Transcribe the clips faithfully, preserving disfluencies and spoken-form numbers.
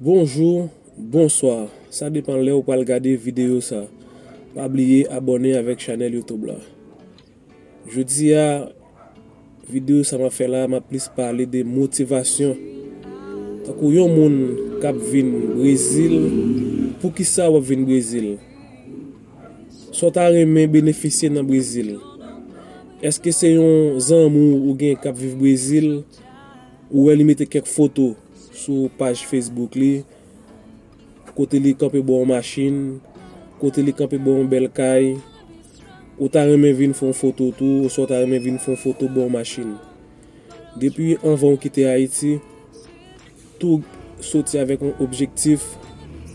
Bonjou, bonswa. Sa depann lè ou pral gade videyo sa. Pa bliye abòne avèk chanèl YouTube la. Jodi a, videyo sa m ap fè la, m ap plis pale de motivasyon. Tankou yon moun k ap vin Brezil, poukisa w ap vin Brezil? Sa w ta renmen benefisye nan Brezil? Èske se yon zanmi w ou gen k ap viv Brezil? Ou wè li mete kèk foto sou paj Facebook li, kote li kanpe bò yon machin, kote li kanpe bò yon bèl kay. Ou ta renmen vin fè yon foto tou, oswa w ta renmen vin fè yon foto bò yon machin. Depi anvan w kite Ayiti, tou soti avèk yon objektif,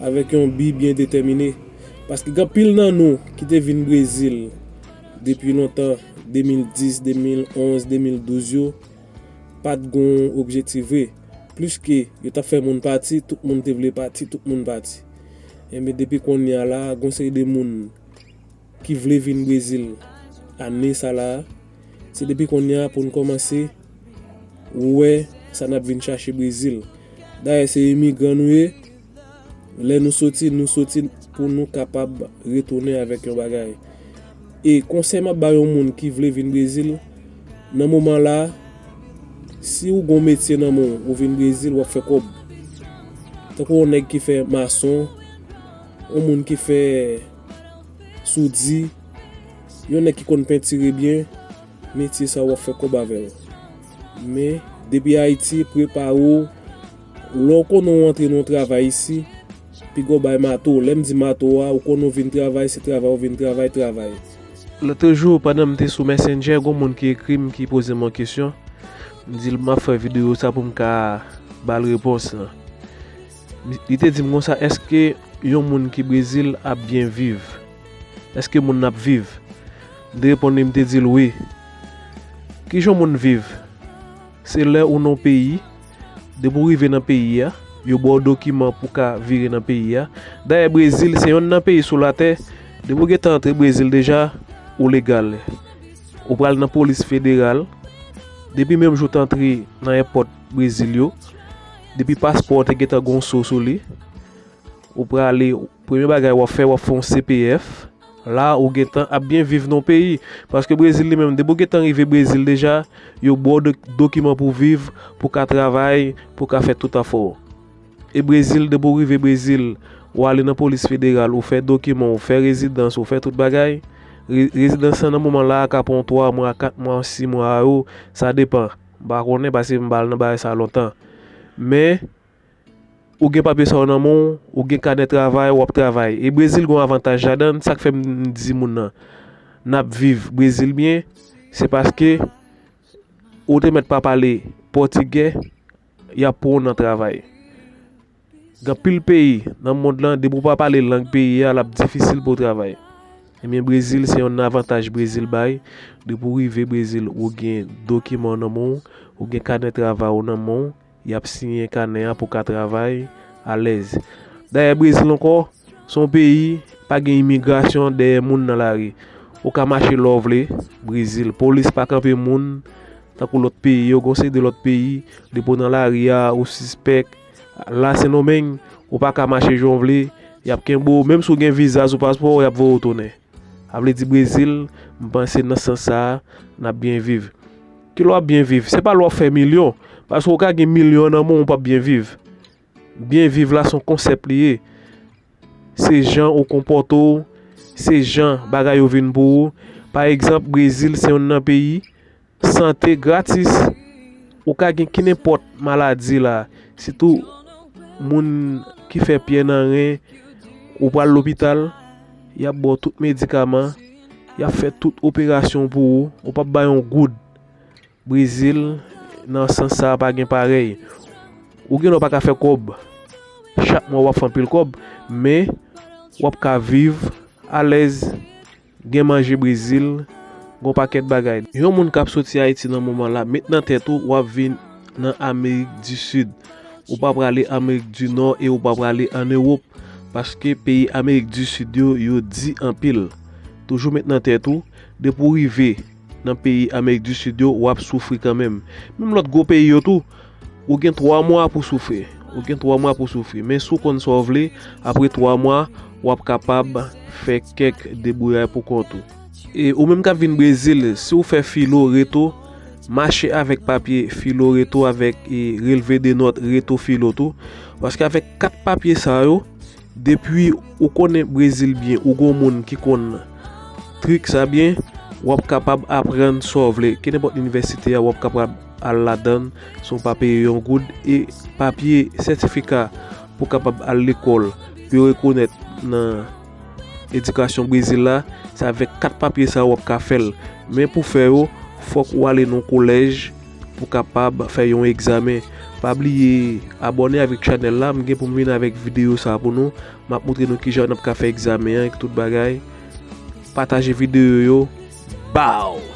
avèk yon bi byen detèmine. Paske gen anpil nan nou ki te vin Brezil depi lontan, de mil dis, de mil onz, de mil douz yo, pa t gon objektif vre. Pliske yo t ap fè moun pati, tout moun te vle pati, tout moun pati. Enben, depi kounye a la, gon seri de moun ki vle vin Brezil ane sa la, se depi kounye a pou n kòmanse wè sa n ap vin chache Brezil. Dayè, se imigran nou ye. Lè nou soti, nou soti pou nou kapab retounen avèk yon bagay. E konsèy m ap ba yon moun ki vle vin Brezil, nan moman la, si ou gon metye nan men w, ou vin Brezil, w ap fè kòb. Tankou yon nèg ki fè mason, yon moun ki fè soudi, yon nèg ki konn pentire byen, metye sa w ap fè kòb avè l. Men, depi Ayiti, prepare w. Lè w konnen w antre nan yon travay isi, piga w bay mato. Lè m di mato a, ou konnen w vin travay, se travay w vin travay, travay. Lòt jou, pandan m te sou Messenger, gon moun ki ekri m, ki poze m yon kesyon. M di l m ap fè videyo sa pou m ka ba l repons lan. Li te di m konsa, èske yon moun ki Brezil ap byen viv? Èske moun nan ap viv? M te reponn li, m te di l wi. Kijan yon moun viv? Se lè ou nan yon peyi, depi w rive nan peyi a, yo ba w dokiman pou w ka vire nan peyi a. Dayè, Brezil se yonn nan peyi sou latè, depi w gentan antre Brezil deja, ou legal. Ou pral nan polis federal, depi menm jou w t antre nan èpòt Brezil yo, depi paspò w te gentan gon so sou li, ou prale, premye bagay w ap fè, w ap fè yon C P F. La, ou gentan ap byen viv nan yon peyi. Paske Brezil li menm, depi w gentan rive Brezil deja, yo ba w do-, dokiman pou viv, pou ka travay, pou ka fè tout afè w. E Brezil, depi w rive Brezil, ou ale nan polis federal, ou fè dokiman, ou fè rezidans, ou fè tout bagay. Re-, rezidans lan nan moman la a ka pran w twa mwa, kat mwa, sis mwa a yo, sa depann. M pa konnen paske m pa al nan bagay sa lontan. Men, ou gen papye sa yo nan men w, ou gen kanè travay, w ap travay. E Brezil gen yon avantaj ladan l, sa k fè m di moun nan, n ap viv Brezil byen, se paske ou te mèt pa pale pòtigè, y ap pran w nan travay. Gen anpil peyi nan mond lan, depi w pa pale lang peyi a, l ap difisil pou w travay. Ebyen, Brezil, se yon avantaj Brezil bay. Depi w rive Brezil, ou gen dokiman w nan men w, ou gen kanè travay ou nan men w, y ap siyen kanè a pou w ka travay alèz. Dayè, Brezil ankò, se yon peyi, pa gen imigrasyon dèyè moun nan lari. Ou ka mache lè w vle, Brezil. Polis pa kanpe moun, tankou lòt peyi yo, gon seri de lòt peyi, depi w nan lari a, ou sispèk. La Sendomeng, ou pa ka mache jan w vle, y ap kenbe w, menm si w gen viza sou paspò w, y ap voye w tounen. Sa vle di Brezil, m panse nan sans sa a, n ap byen viv. Kilè w ap byen viv? Se pa lè w ap fè milyon, paske w ka gen milyon nan men w, ou p ap byen viv. Byen viv la, se yon konsèp li ye. Se jan ou konpòte w, se jan bagay yo vin pou ou. Pa egzanp, Brezil se yonn nan peyi sante gratis. Ou ka gen kinenpòt maladi la, sitou moun ki fè pyè nan ren, ou pral lopital, y ap ba w tout medikaman, y ap fè tout operasyon pou ou, ou p ap bay yon goud. Brezil, nan sans sa a, pa gen parèy. Ou gen lè w pa ka fè kòb. Chak mwa w ap fè anpil kòb, men w ap ka viv alèz, gen manje Brezil, gen yon pakèt bagay. Yon moun k ap soti Ayiti nan moman la, met nan tèt ou, w ap vin nan Amerik di Sid. Ou pa prale Amerik di Nò e ou pa prale ann Ewòp, paske peyi Amerik di Sid yo, yo di anpil. Toujou met nan tèt ou, depi w rive nan peyi Amerik di Sid yo, w ap soufri kanmenm. Menm lòt gwo peyi yo tou, ou gen twa mwa pou w soufri. Ou gen twa mwa pou soufri. Men si w konn sa w vle, apre twa mwa, w ap kapab fè kèk debouyay pou kont ou. E ou menm k ap vin Brezil, si w fè filo reto, mache avèk papye filo reto avèk e relve de nòt reto filo tou. Paske avèk kat papye sa yo, depi ou konnen Brezil byen, ou gon moun ki konn trik sa byen, w ap kapab aprann sa w vle. Kenenpòt inivèsite a, w ap kapab al ladan l san w pa peye yon goud. E papye sètifika pou w kapab al lekòl, pou yo rekonèt nan edikasyon Brezil la, se avèk kat papye sa w ap ka fè l. Men pou fè yo, fòk ou ale nan yon kolèj pou kapab fè yon egzamen. Pa bliye abòne avèk chanèl la, m gen pou m vin avèk videyo sa pou nou. M ap montre nou kijan n ap ka fè egzamen an ak tout bagay. Pataje videyo yo. Bow!